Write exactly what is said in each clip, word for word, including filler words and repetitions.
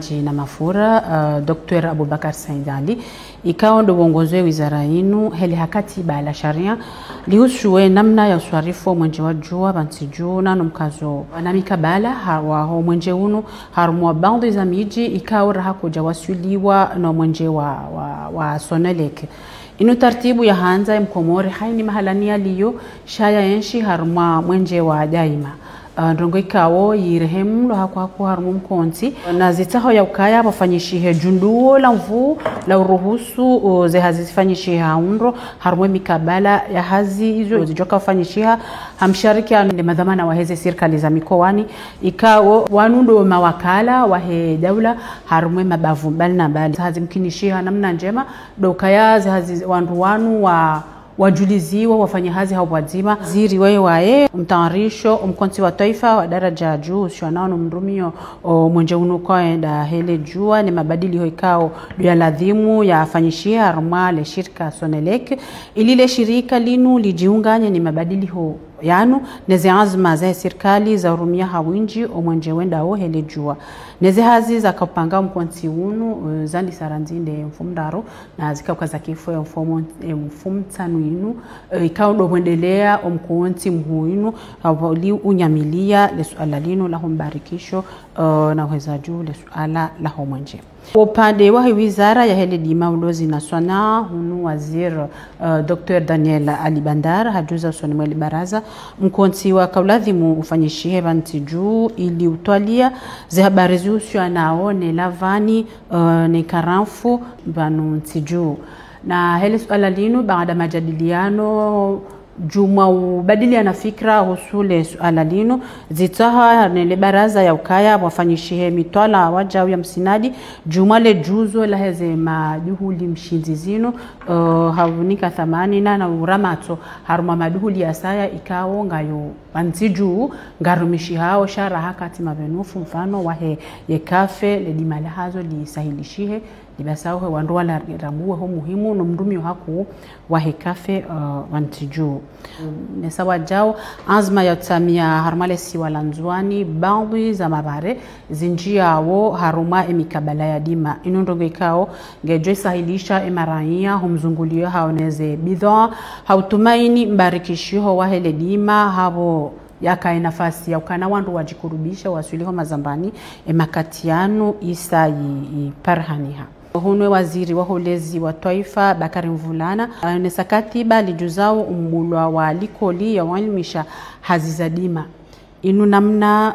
Djina mafura, uh, Docteur Aboubacar Said Ali, ikao ndo wongozi we wizara inu, hele hakati bala sharia, lihusuwe namna ya uswarifu mwenje wa jua, pvantsi juu, nano mkazo, na mikabala, ha, waho mwenje unu, harumwa baadhwi za midji, ikao raha kudja waswiliwa no mwenje wa, wa, wa Sonelec. Inu tartibu ya handza ya mkomori, haini mahalani yaliyo, sha ya enshi harumwa mwenje wa daima. Ah, ndrongo ikao yirehemu lo haku haku harumwa mkontsi. Na zitsaho ya ukaya pvafanyishihe djunduo la nvu la uruhusu, uh, ze hazi zifanyishihe ha undro, harumwa mikabala ya hazi izo zidjoka ufanyishiha, ha msharikiano ne madhwamana waheze sirikali za mikowani, ikao wanu ndo mawakala wahe daula, harumwa mabavu mbali na mbali. Hazi mkinishiha namna ndjema, ndo ukaya ze hazi wandru wanu wa wadjuliziwa wafanye hazi ha upvwadzima. Waziri waye waye, mtayarisho, omkontsi wa twaifa wa daraja ya juu, uhusianao no mrumio, o, mwenje unu ukaenda hele jua, ne mabadiliho ikao, ndo ya ladhimu yafanyishihe harumwa le shirika Sonelec, ili le shirika linu lidjiunganye ne mabadiliho yanu, ne ze anzma za sirikali za urumia ha windji, o mwenje wendao hele jua. Ne ze hazi za kaupanga mkontsi unu, eh, zandisa randzi nde mfumoraru, na zikauka za kifo ya mfumo, eh, mfumotsanu inu, eh, ikao ndo hwendelea omkontsi mhuu inu, hapvo li unyamilia le suala linu laho mbarikisho, eh, na uheza juu le suala laho mwenje. Upande wahe wizara yahe ledima, ulozi na swanaa, hunu waziri, eh, Docteur Daniel Ali Bandar, hadjuza usoni mwe libaraza, mkontsi wa kauladhimu ufanyishihe pvantsi juu ili utwalia ze habari zihusianao ne lavani, eh, ne karamfu pvanu ntsi juu. Na hele suala linu, baada majadiliano, juu mwa ubadiliana fikira uhusu le suala linu, zitsaha ne le baraza ya ukaya pvwafanyishihe mitwalaa wajau ya msinadi, juu mwa le djuzo laheze maduhuli mshindzi zinu, eh, ha unika thamani na, na uramatso, harumwa maduhuli ya saya ikao ngayo pvantsi juu, ngarumishihao sha raha kati mapvenufu mfano wahe ye kafe, ledima lahazo lisahilishihe, libasauhe wandru wala rambuwe ho muhimu no mrumio hakuu wahe kafe, eh, pvantsi juu. Ne sa wajau, anzma ya utsamia harumwa le siwa la Ndzuani, baadhwi za mabare, zindjiao harumwa emikabala ya dima. Inu ndrongo ikao, ngedjo isahilisha emaraya, ho mzungulio hao neze bidhaa, ha utumaini mbarikishiho wahe ledima, hapvo yakae nafasi ya ukana wandru wadjikurubisha waswili ho mazambani, emakati yanu isa yi, yi parihaniha. Hunu waziri waho ulezi wa twaifa, Bakari Mvulana, aonesa katiba lidjuzao umbulwa wa likoli ya ualimisha hazi za dima. Inu namna,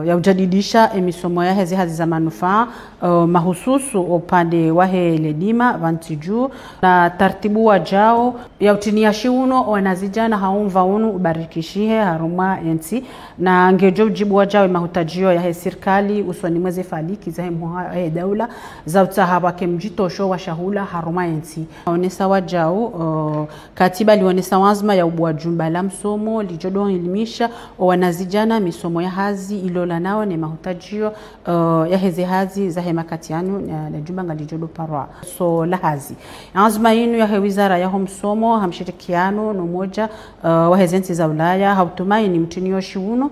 eh, ya ujadidisha emisomo yaheze hazi za manufaa, eh, mahususu upande wahe ledima pvantsi juu, na tartibu wajau ya utinia shiuno owanazidjana ha umva unu ubarikishihe harumwa entsi, na ngedjo ujibu wajau emahutajio yahe sirikali usoni mweze faliki zahe mhoha yahe daula za utsaha pvwake mjitosho wa shahula harumwa entsi. Aonesa wajau, eh, katiba lionesa anzma ya ubua jumba la msomo lidjo ndo ilimisha owanazidjana misomo ya hazi ilolanao ne mahutajio, eh, yaheze hazi zahe makati yanu, eh, le jumba ngalidjo ndo parwa so la hazi. Anzma inu yahe wizara yaho msomo, ha mshirikiano no umoja, eh, waheze ntsi za Ulaya, ha utumaini mtinio shiuno,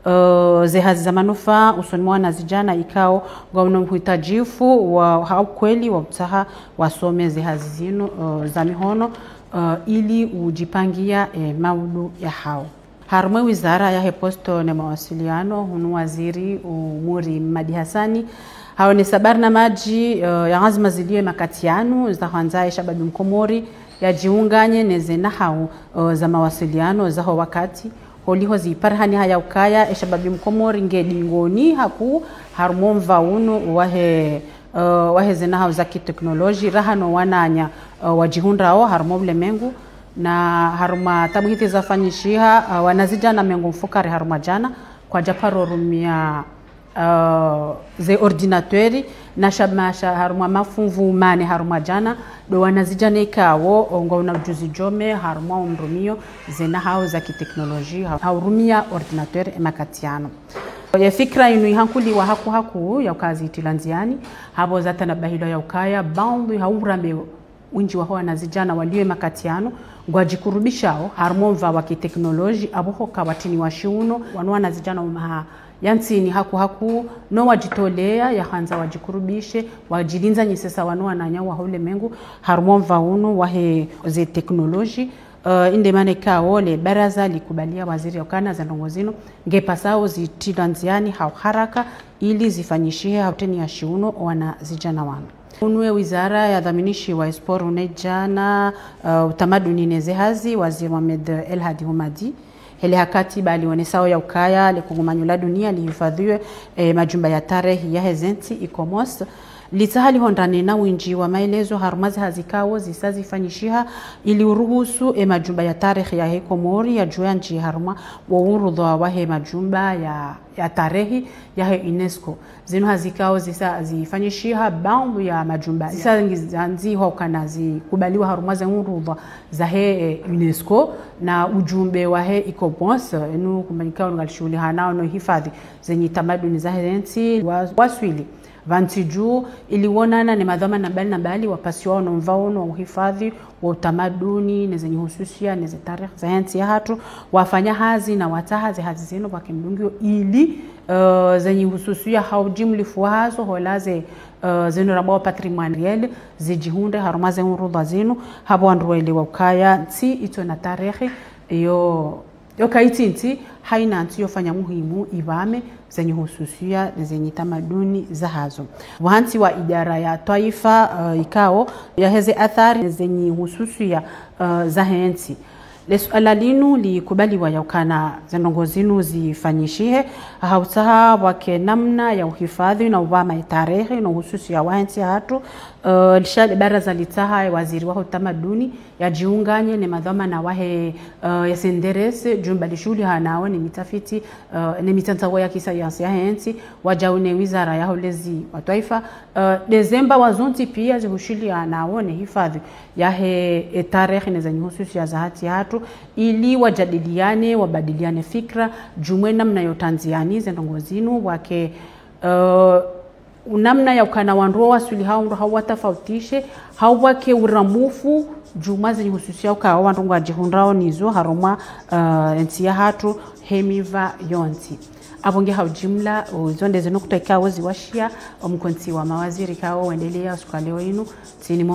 eh, ze hazi za manufaa usoni mwa wanazidjana ikao ngwao no uhitajifu wa, ha ukweli wa utsaha wasome ze hazi zinu, eh, za mihono, eh, ili ujipangia, eh, maudu yahao. Harumwa wizara yahe posto ne mawasiliano, hunu waziri Umuri Mmadi Hassani, haonesa barnamaji, eh, ya anzma zilio emakati yanu, za hwandza eshababi mkomori, yajiunganye neze nahau, eh, za mawasiliano, zaho wakati, holiho ziparihaniha ya ukaya, eshababi mkomori nge dingoni hakuu, harumwa omva unu wahe, eh, waheze nahau za kiteknoloji, raha no wananya, eh, wajihundrao, harumwa ulemengu, na harumwa tabuhithi zafanyishiha, eh, wanazidjana mengo mfukare harumwa djana, kwadja paro rumia, eh, ze ordinateur, na sha, masha harumwa mafunvu mane harumwa djana, ndo wanazidjana ikao, ngwao na ujuzi jome, harumwa omrumio, ze nahau za kiteknoloji, ha, ha urumia ordinateur emakati yanu. Ye fikira inu ihankuliwa hakuu hakuu ya ukazi itila ndziani, hapvo zatanabahilwa ya ukaya, baadhwi ha urambe windji waho wanazidjana walio emakati yanu, ngwajikurubishao, harumwa omva wa kiteknoloji, apvo hoka watiniwa shiuno, wanu wanazidjana omaha ya ntsini haku haku, no wadjitolea, yahandza wadjikurubishe, wadjilindza nyisesa wanu wananya waho ulemengu, harumwa omva unu wahe ze teknoloji. Eh, inde mana ikao le baraza likubalia waziri yaukana ze ndrongoo zinu ngepasao zitrilwa ndziani ha uharaka ili zifanyishihe ha uteni ya shiuno owanazidjana wanu. Unu ye wizara yadhaminishiwa ye sport unu djana, eh, utamaduni ne ze hazi, waziri Mohamed El Hadi Humadi, hele hakati ba lionesao yaukaya le kungumanyo la dunia lihifadhiwe, eh, majumba ya tarehi yahe ze ntsi, ICOMOS, litsaha lihondane na windji wa maelezo harumwa ze hazi ikao zisa zifanyishiha ili uruhusu ye majumba ya tarehi yahe Komori yadjuwe yandjiye harumwa wo urudhwa wahe majumba ya, ya tarehi yahe UNESCO. Zinu hazi ikao zisa zifanyishiha, baadhwi ya majumba zisa ngi-, zandzihwa ukana zikubaliwa harumwa ze urudhwa zahe, eh, UNESCO na ujumbe wahe ICOMOS, inu kumanyikao ngalishuhulihanao no hifadhi ze nyitamaduni zahe ntsi wa-, waswili pvanu ntsi dju ili wonana ne madhwamana mbali na mbali wapasiwao no mva unu wa uhifadhi wa utamaduni ne ze nyihususia ne ze tarehi zahe ntsi yahatru, wafanya hazi na watsaha ze hazi zinu pvwake mdungio ili, eh, ze nyihususia ha ujimlifu wahazo, hula ze, eh, zinu rambao patrimoine réel, zidjihundre harumwa ze urudhwa zinu, hapvo wandru waelewa ukaya ntsi itso na tarehi, yo, yo kaitsi ntsi, haina ntsi yofanya muhimu ipvame ze nyihususia ne ze nyitamaduni zahazo. Pvwahantsi wa idara ya twaifa, eh, ikao yahe ze athari ne ze nyihususia, eh, zahe ntsi. Le suala linu likubaliwa yaukana ze ndrongoo zinu zifanyishihe, ha utsaha pvwake namna ya uhifadhi na upvama ye tarehi no uhususia wahe ntsi yahatru, eh, lisha le baraza litsaha ye waziri waho utamaduni yadjiunganye ne madhwamana wahe, eh, ya CNDRS, jumba lishuhulihanao ne mitafiti, eh, ne mitsandzao ya kisayansi yahe ntsi, wadjau ne wizara yaho ulezi wa twaifa, eh, ne ze mbawa zontsi pia zihushilianao ne hifadhi yahe, e, tarehi ne ze nyihususia zahe ntsi yahatru, ili wajadiliane, wabadiliane fikra, djumwa ye namna yo tandziani ze ndrongoo zinu, pvwake, eh, unamna yaukana wandru wo waswili hau ndo hau watafautishe, hau pvwake uramufu, djumwa ze nyihususia ukao wandru ngwadjihundrao nizo harumwa, eh, ntsi yahatru, he miva yontsi. Apvo nge ha ujimla, o, izo nde ze nukta ikao ziwashia, o mkontsi wa mawaziri ikao wendelea usiku wa leo inu, ntsini mwa